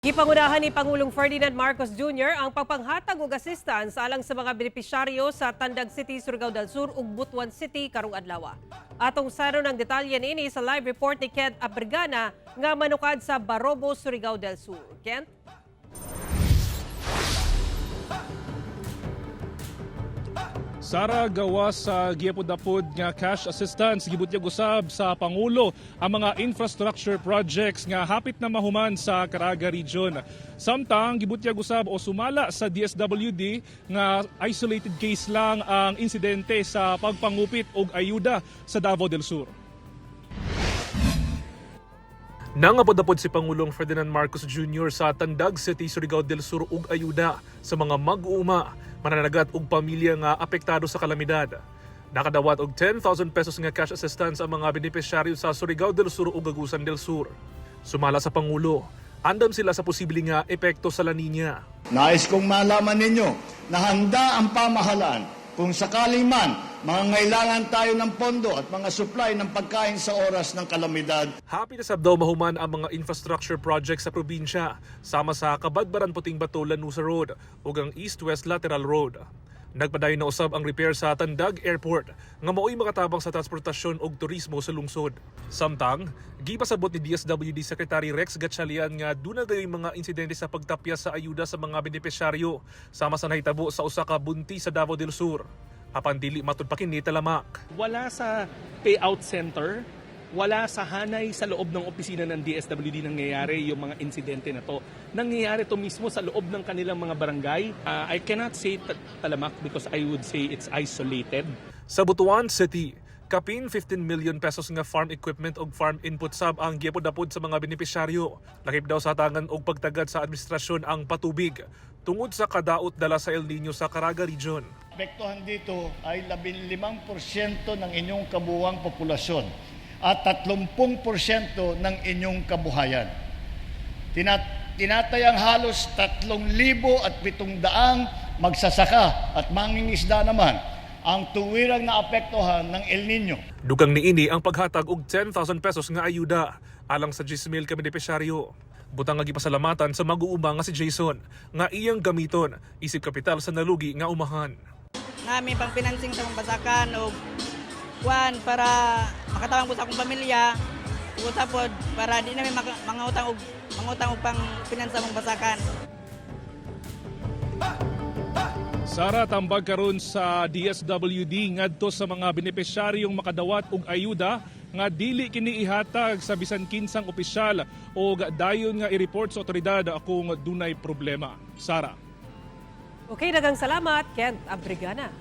Gipangunahan ni Pangulong Ferdinand Marcos Jr. ang pagpanghatag og assistance alang sa mga benepisyaryo sa Tandag City, Surigao del Sur ug Butuan City karong adlaw. Atong saron ang detalye niini sa live report ni Kent Abrigana nga manukad sa Barobo, Surigao del Sur. Kent? Sara, gawas sa giapod-apod nga cash assistance, gibutyag usab sa Pangulo ang mga infrastructure projects nga hapit na mahuman sa Caraga Region. Samtang gibutyag usab o sumala sa DSWD nga isolated case lang ang insidente sa pagpangupit og ayuda sa Davao del Sur. Nangapod-apod si Pangulong Ferdinand Marcos Jr. sa Tandag City, Surigao del Sur ug ayuda sa mga mag-uuma, mananagat ug pamilya nga apektado sa kalamidad. Nakadawat og 10,000 pesos nga cash assistance ang mga benepisyaryo sa Surigao del Sur ug Agusan del Sur. Sumala sa Pangulo, andam sila sa posible nga epekto sa La Nina. Nais kong malaman ninyo na handa ang pamahalaan kung sakaling man mangangailangan tayo ng pondo at mga supply ng pagkain sa oras ng kalamidad. Happy na sab daw mahuman ang mga infrastructure projects sa probinsya, sama sa Kabadbaran Puting Bato Lanusa Road ug ang East-West Lateral Road. Nagpadayon na usab ang repair sa Tandag Airport nga mao'y makatabang sa transportasyon ug turismo sa lungsod. Samtang, gipasabot ni DSWD Secretary Rex Gatchalian nga duna gayoy mga insidente sa pagtapya sa ayuda sa mga benepisyaryo sama sa nahitabo sa usa ka bunti sa Davao del Sur. Apan dili matud pa kini talamak. Wala sa payout center, wala sa hanay sa loob ng opisina ng DSWD nangyayari yung mga insidente na to. Nangyayari to mismo sa loob ng kanilang mga barangay. I cannot say talamak because I would say it's isolated. Sa Butuan City, kapin 15 million pesos nga farm equipment ug farm input sab ang giapod-apod sa mga benepisyaryo. Lakip daw sa tangan og pagtagad sa administrasyon ang patubig tungod sa kadaot dala sa El Nino sa Caraga Region. Apektuhan dito ay 15% ng inyong kabuuang populasyon at 30% ng inyong kabuhayan. Tinatayang halos 3,700 magsasaka at mangingisda naman ang tuwirang naapektuhan ng El Nino. Dugang niini ang paghatag og 10,000 pesos nga ayuda alang sa 10,000 ka benepisyaryo. Butang nga gipasalamatan sa mag-uuma nga si Jason nga iyang gamiton isip kapital sa nalugi nga umahan. Nami pang financing sa mong basakan o kuan para makatabang po sa akong pamilya ug usa pod para di namin mangutang og pang finance sa mong basakan. Sara, tambag karon sa DSWD ngadto sa mga benepisyaryong makadawat og ayuda nga dili kini ihatag sa bisan kinsang opisyal o dayon nga i-report sa otoridad kung dunay problema. Sara. Okay, daghang salamat, Kent Abrigana.